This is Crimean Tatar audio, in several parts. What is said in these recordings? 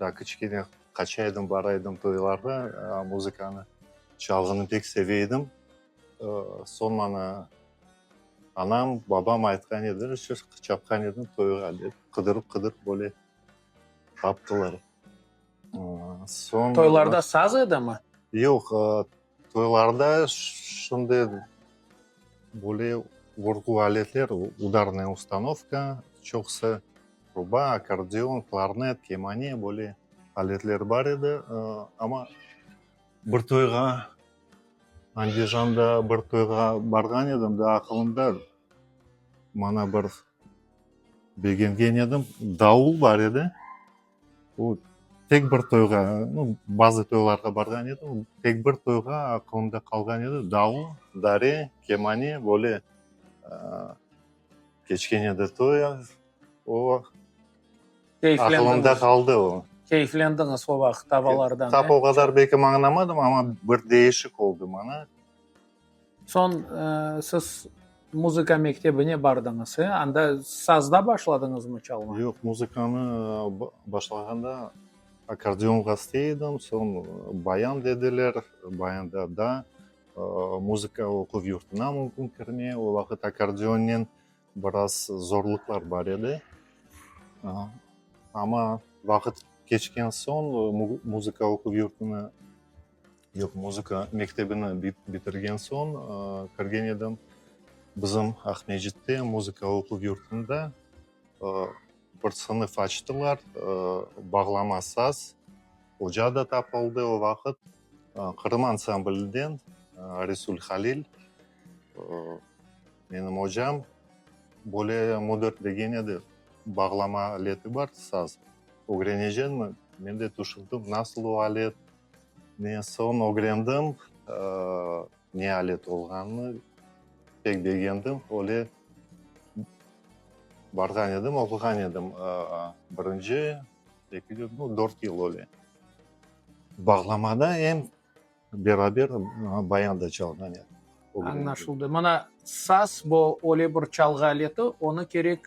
Daa kiçkene qaça edim, bara edim toylarda, muzıkanı, çalğını pek seve edim. Soñ maña anam, babam aytqan ediler, çapqan edim toyğa dep, qıdırıp-qıdırıp böyle taptılar. Soñ. Toylarda saz edimi? Yoq, toylarda şimdi böyle vurğu aletler, udarnaya ustanovka, çoqusı truba, akkordeon, klarnet, kemane, böyle aletler bar edi. Amma bir toyğa, Andijanda bir toyğa barğan edim, daa aqılımda, maña bir begengen edim, davul bar edi. O, tek bir toyğa, nu, bazı toylarğa barğan edim, tek bir toyğa aqılımda qalğan edi, davul, dare, kemane, böyle keçken edi toy, o aqılımda qaldı o. Keyflendiñiz o vaqıt avalardan, Tap o qadar belki añlamadım, amma bir değişik oldı maña. Soñ siz muzıka mektebine bardıñız, e? Anda sazda başladıñızmı çalmağa? Yoq, muzıkanı başlağanda akkordeonğa istey edim, soñ bayan dediler, bayanda da muzıka oquv yurtuna mümkün kirme, o vaqıt akkordeonnen biraz zorluqlar bar edi. Amma vaqıt keçken soñ muzıka oquv yurtuna Yoq, muzıka mektebini bitirgen soñ kirgen edim. Bizim Aqmescitte muzıka oquv yurtunda bir sınıf açtılar, bağlama, saz. Oca da tapıldı o vaqıt, Qırım ansamblinden Resul Halil menim ocam. Böyle müdir degen edi, bağlama aleti bar, saz, ögreneceñmi? Men de tüşündim, nasıl o alet? Men soñ ögrendim, ne alet olğanını, pek begendim. Öyle barğan edim, oquğan edim birinci, ekinci, nu, dört yıl öyle. Bağlamada em beraber bayan da çalğan edim. Añlaşıldı. Mına, saz, bu öyle bir çalğı aleti, onı kerek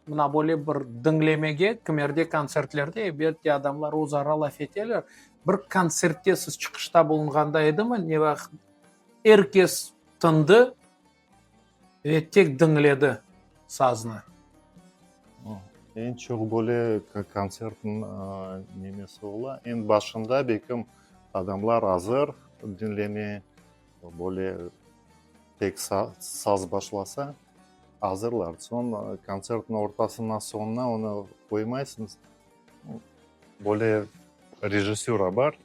Mına böyle bir diñlemege, kimerde kontsertlerde, elbette, adamlar özara laf eteler. Bir kontsertte siz çıqışta bulunğanda edimi, ne vaqıt er kes tındı ve tek diñledi saznı? Eñ çoq böyle kontsertniñ nemesi ola, eñ başında belkim adamlar azır diñleme, böyle tek saz başlasa, Azırlar. Soñ kontsertniñ ortasına, soñuna onı qoymaysıñız. Böyle rejissura bar.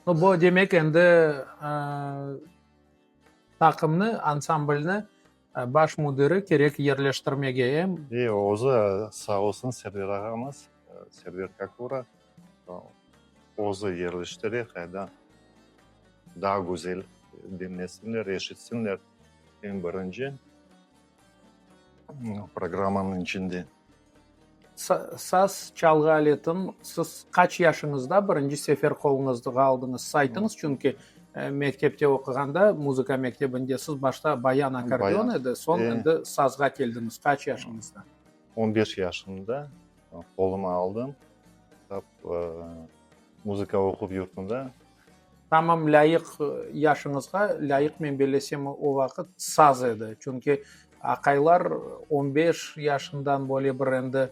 Nu, bu demek endi taqımnı, ansamblni baş müdiri kerek yerleştirmege, e? E, özü sağ olsun Server ağamız, Server Kakura, özü yerleştire, qayda daa güzel diñlesinler, eşitsinler. Eñ birinci programmanıñ içinde. Saz çalğı aletin siz qaç yaşıñızda birinci sefer qoluñızğa aldıñız? Saytıñız, çünki mektepte oquğanda, muzıka mektebinde siz başta bayan, akkordeon edi, soñ endi sazğa keldiñiz. Qaç yaşıñızda? On beş yaşımda qolıma aldım. Tap muzıka oquv yurtunda. Tamam lâyıq yaşıñızğa, lâyıq men bellesem o vaqıt saz edi. Çünki aqaylar on beş yaşından böyle bir endi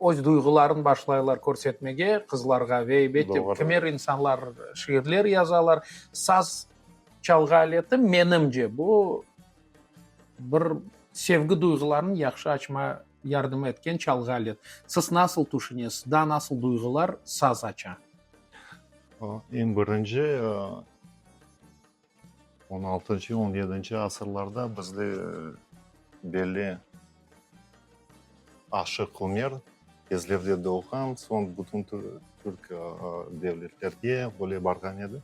öz duyğularını başlaylar körsetmege qızlarğa ve elbette kimer insanlar şiirler yazalar. Saz çalğı aleti, menimce, bu bir sevgi duyğularını yahşı açma Yardım etken çalğı alet. Siz nasıl tüşünesiz, daa nasıl duyğular saz aça? Eñ birinci, on altıncı, on yedinci asırlarda bizde belli Aşıq Ümer Kezlevde doğğan, soñ bütün türk devletlerge böyle barğan edi.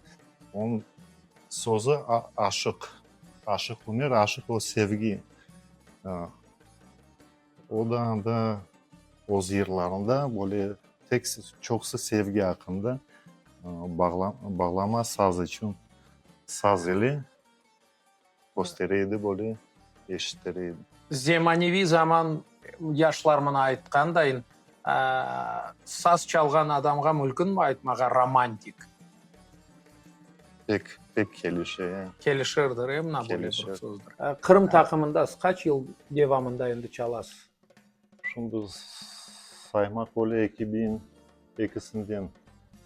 Onıñ sözü aşıq, Aşıq Ümer, aşıq o sevgi. O da anda öz yırlarında böyle tek çoqusı sevgi aqqında bağlama saz içün saz ile köstere edi, böyle eşittire edi. Zemaneviy zaman yaşlar mına aytqandayın. Saz çalğan adamğa mülkünmi aytmağa romantik? Pek, pek kelişe, e. Kelişirdir, e, mına böyle bir sözdür. Qırım taqımındasız, qaç yıl devamında endi çalasız? Şimdi saymaq öyle 2002-sinden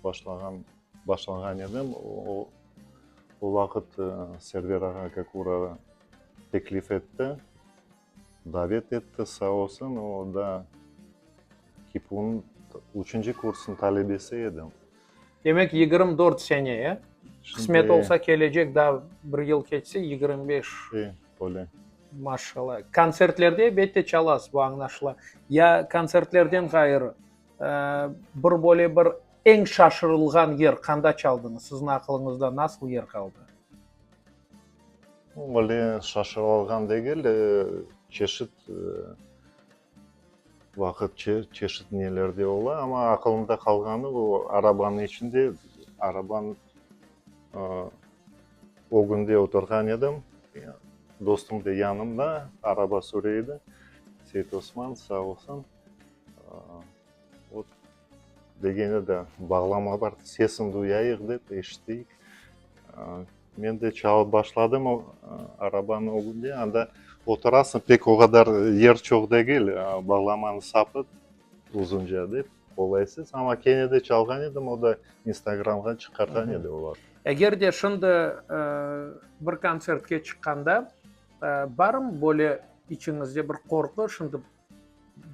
başlağan, başlağan edim. O, o vaqıt Server ağa Kakura teklif etti. Davet etti, sağ olsun, o da HİPUnıñ üçünci kursnıñ talebesi edim. Demek, 24 sene, e? Qısmet olsa, kelecek daa bir yıl keçse, 25. E, öyle. Maşallah. Kontsertlerde, elbette, çalasız, bu añlaşıla. Ya kontsertlerden ğayrı, bir böyle bir eñ şaşırılğan yer qanda çaldıñız? Siziñ aqılıñızda nasıl yer qaldı? Öyle şaşırılğan degil, çeşit vaqıt, çeşit nelerde ola, amma aqılımda qalğanı o arabanıñ içinde, arabanıñ ögünde oturğan edim, dostum da yanımda, araba süre edi, Seit Osman, sağ olsun, o degen edi, bağlama bar, sesini duyayıq dep, eşiteyik. Men de çalıp başladım o arabanıñ ögünde, anda oturasıñ, pek o qadar yer çoq degil, bağlamanı sapıp uzunca dep, qolaysız, amma kene de çalğan edim, o da İnstagramğa çıqarğan edi olar. Eger de şimdi bir kontsertke çıqqanda, barmı böyle içiñizde bir qorqu, şimdi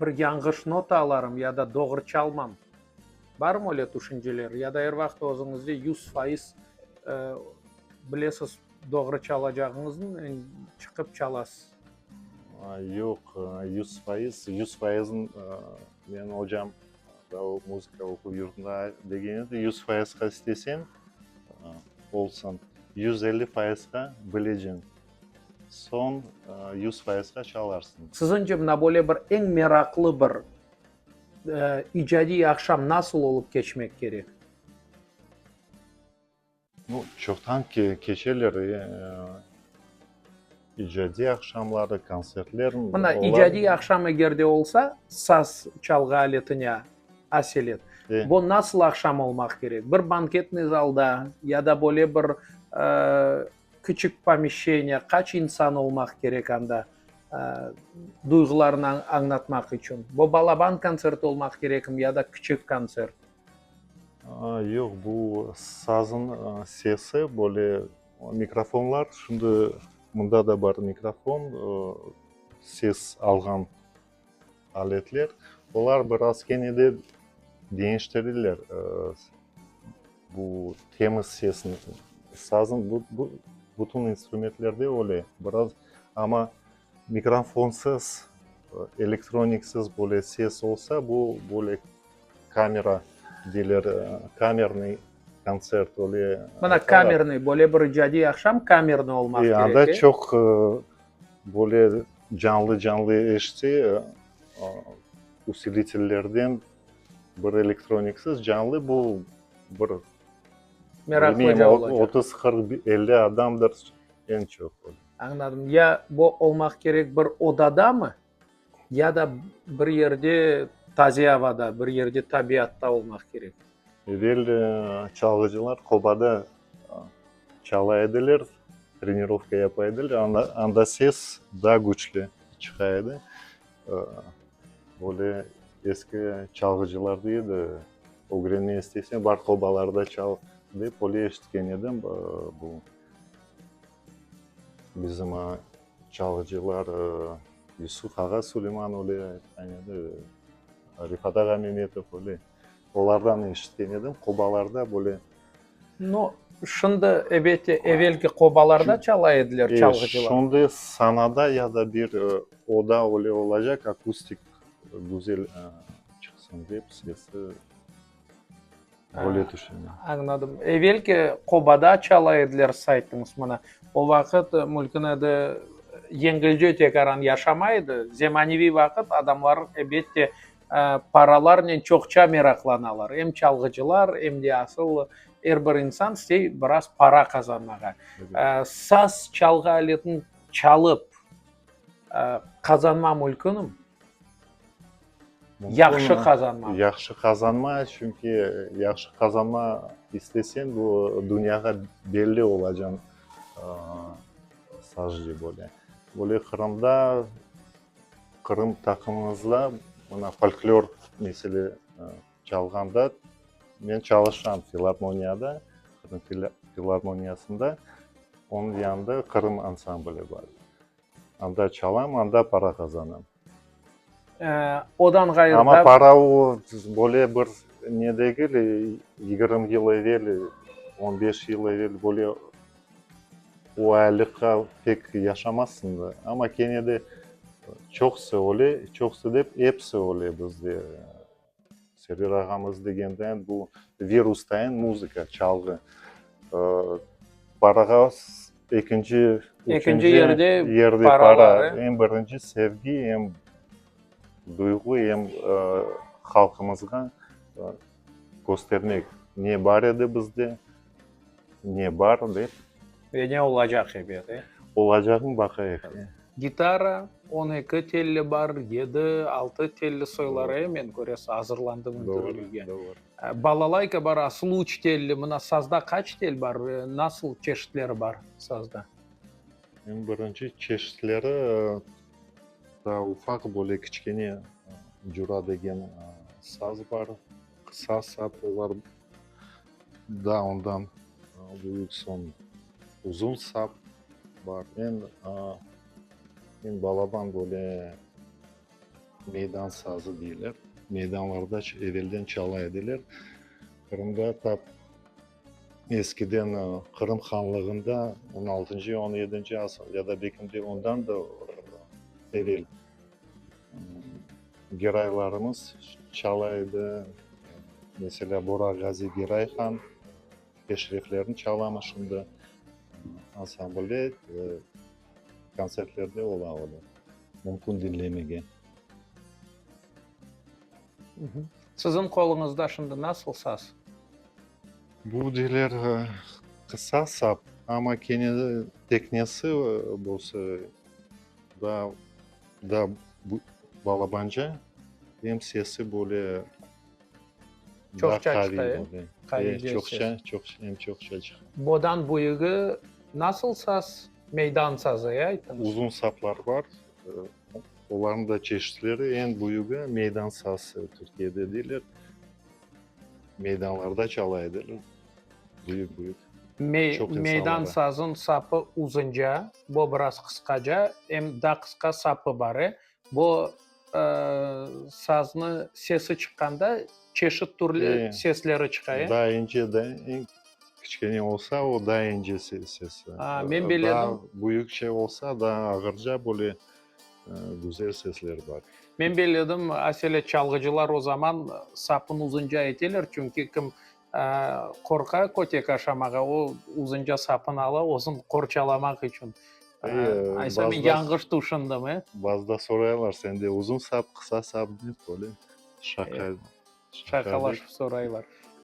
Bir yañğış nota alarım ya da doğru çalmam. Barmı öyle tüşünceler? Ya da er vaqıt özüñizde 100% bilesiz doğru çalacağıñıznı, çıqıp çalasız? Yoq, 100%, yüz fayızın menim ocam da o muzıka oquv yurtunda degen edi, yüz fayızğa isteseñ, olsun, 150 fayızğa bileceñ. Soñ yüz fayızğa çalarsıñ. Siziñce mına böyle bir eñ meraqlı bir icadiy aqşam nasıl olıp keçmek kerek? Nu, çoqtan keçeler icadiy aqşamları, kontsertler. Mına icadiy aqşam eger de olsa, saz çalğı aletine aselet, bu nasıl aqşam olmaq kerek? Bir banketnıy zalda ya da böyle bir Küçük pomeşçeniye, qaç insan olmaq kerek anda, duyğularını añlatmaq içün? Bu balaban kontsert olmaq kerekmi ya da küçük kontsert? Yoq, bu sazıñ sesi, böyle mikrofonlar, şimdi mında da bar mikrofon, ses alğan aletler, olar biraz kene de deñiştirirler bu temiz sesni. Sazın bu, bu, bütün instrumentlerde öyle, biraz, amma mikrofonsız, elektroniksiz böyle ses olsa, bu böyle kamera deyler, kamernıy kontsert öyle. Mına kamernıy, böyle bir icadiy aqşam kamernıy olmaq kerek. Anda çoq Böyle canlı-canlı eşite, usilitellerden bir elektroniksiz canlı bu bir, Meraqlıca olacaq. 30, 40, 50 adamdır eñ çoq. Añladım. Ya bu olmaq kerek bir odadamı, ya da bir yerde taze avada, bir yerde tabiatta olmaq kerek? Evel çalğıcılar qobada çala ediler, trenirovka yapa ediler, anda, anda ses daa küçlü çıqa edi. Böyle eski çalğıcılar dey edi, ögrenmege isteseñ, bar qobalarda çal, dep öyle eşitken edim. Bu bizim çalğıcılar Yusuf ağa Suleyman öyle aytqan edi, Refat ağa Memetov öyle. Olardan eşitken edim, qobalarda böyle. No, şimdi, ebette, evelki qobalarda çala ediler çalğıcılar. Şimdi sanada ya da bir oda öyle olacaq, akustik güzel çıqsın dep sesi öyle tüşünem. Añladım. Evelki qobada çala ediler, siz ayttıñız mına. O vaqıt mülkün edi, yengilce tekaran yaşamay edi. Zemaneviy vaqıt adamlar, ebette, Paralarnen çoqça meraqlanalar, em çalğıcılar, em de asıl er bir insan istey biraz para qazanmağa. Saz çalğı aletini çalıp qazanma mülkünmi? Yahşı qazanma. Yahşı qazanma, çünki yahşı qazanma isteseñ, bu dünyağa belli olacañ sazcı böyle. Böyle Qırımda, Qırım taqımımızda mına folklor mesele çalğanda men çalışam filarmoniyada, Qırım filarmoniyasında, onıñ yanında Qırım ansambli bar. Anda çalam, anda para qazanam. Odan ğayrı Amma para o böyle bir ne degil, 20 yıl evel, 15 yıl evel böyle o aylıqqa pek yaşamazsıñ da. Amma kene de çoqusı öyle, çoqusı dep, episi öyle bizde. Server ağamız degenden bu virustayın muzıka, çalğı. Parağa ekinci, Ekinci yerde yerde paralar, para. Eñ birinci sevgi, em duyğu, em halqımızğa köstermek, ne bar edi bizde, ne bar dep. Ve ne olacaq ebet, e? Olacağın baqayıq. Gitara, 12 telli bar, yedi, altı telli soyları, e, men köresi, azırlandım intervyüge. Doğru, doğru. Balalayka bar, asıl üç telli. Mına sazda qaç tel bar ve nasıl çeşitleri bar sazda? Eñ birinci çeşitleri daa ufaq, böyle kiçkene cura degen saz bar, qısa sap, olar daa ondan büyük, soñ uzun sap bar. Eñ eñ balaban böyle meydan sazı deyler. Meydanlarda evelden çala ediler. Qırımda tap eskiden Qırım hanlığında 16-, 17-nci asır ya da belki de ondan da evel Geraylarımız çala edi. Meselâ, Bora Gazi Geray han peşreflerini çalamız şimdi ansamblde, kontsertlerde ola o da. Mümkün diñlemege. Siziñ qoluñızda şimdi nasıl saz? Bu deyler qısa sap, amma kene de teknesi bolsa daa daa balabanca, em sesi böyle daa Çoqça qaviy çıqa, e? böyle. Qaviyce ses. Çoqça, çoq, em çoqça çıqa. Bodan büyügi nasıl saz? Meydan sazı, e, ayttıñız? Uzun saplar bar, olarnıñ da çeşitleri. Eñ büyügi meydan sazı Türkiyede deyler. Meydanlarda çala ediler. Büyük-büyük. Çoq Meydan insanlara. sazıñ sapı uzunca, bu biraz qısqaca, em daa qısqa sapı bar, e? Bu saznı sesi çıqqanda çeşit türlü sesleri çıqa, e? Daa ince, daa eñ kiçkene olsa, o daa ince sesi. A, men beledim. Daa büyükçe olsa, daa ağırca böyle güzel sesler bar. Men beledim, asele çalğıcılar o zaman sapın uzunca eteler, çünki kim qorqa kötek aşamağa, o uzunca sapın ala, özün qorçalamaq içün. Aysa men yañğış tüşündim, e? Bazıda soraylar, sende uzun sap, qısa sap dep, böyle şaqa. Şaqalaşıp soraylar.